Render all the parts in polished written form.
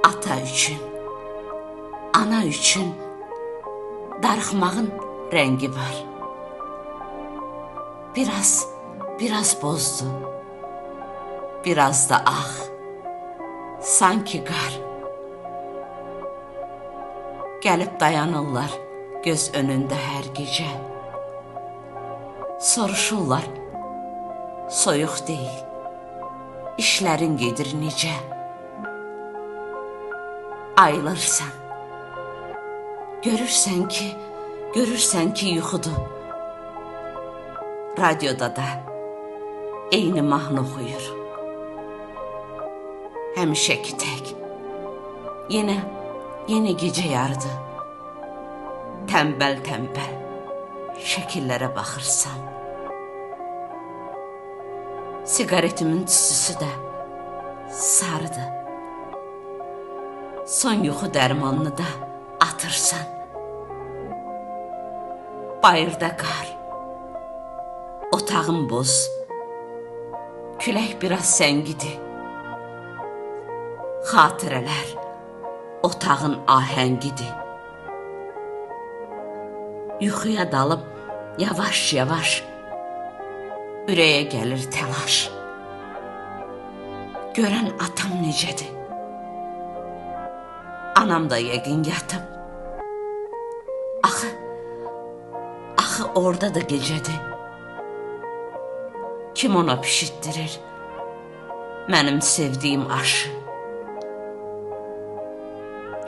Ata üçün, ana üçün darıxmağın rəngi var. Biraz, biraz bozdu, biraz da ağ, sanki qar. Gəlib dayanırlar göz önündə hər gecə. Soruşurlar, soyuq deyil, işlərin gedir necə? Ayılırsan, görürsən ki yuxudur. Radioda da eyni mahnı oxuyur. Həmişəki tək. Yenə gecə yarıdı. Tənbəl-tənbəl şəkillərə baxırsan. Siqaretimin tüstüsü də sarıdır. Son yuxu dərmanını da atırsan. Bayırda qar, otağım boz, külək biraz səngidi. Xatirələr otağın ahəngidir. Yuxuya dalıb yavaş-yavaş ürəyə gəlir təlaş. Görən atam necədir? Anam da yəqin yatıb. Axı orada da gecədir. Kim ona pişitdirir mənim sevdiyim aşı?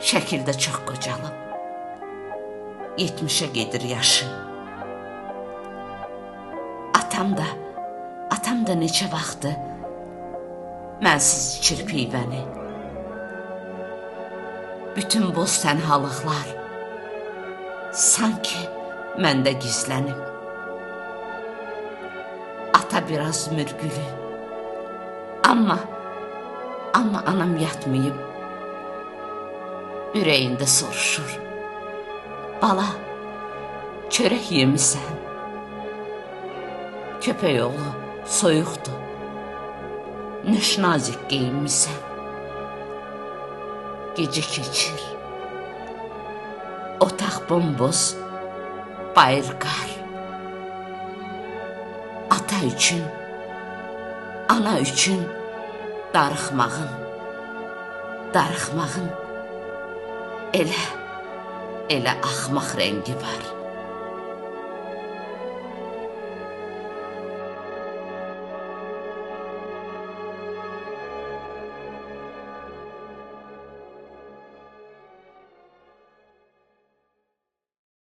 Şəkildə çox qocalıb, 70-ə gedir yaşı. Atam da neçə vaxtı mənsiz içir pivəni. Bütün boz tənhalıqlar sanki məndə gizlənib. Ata biraz mürgülü, amma anam yatmayıb. Ürəyində soruşur, bala, çörək yemisən? Köpək oğlu soyuqdur, nöş nazik geyinmisən. Gecə keçir, otaq bomboz, bayır qar. Ata üçün, ana üçün darıxmağın elə axmaq rəngi var.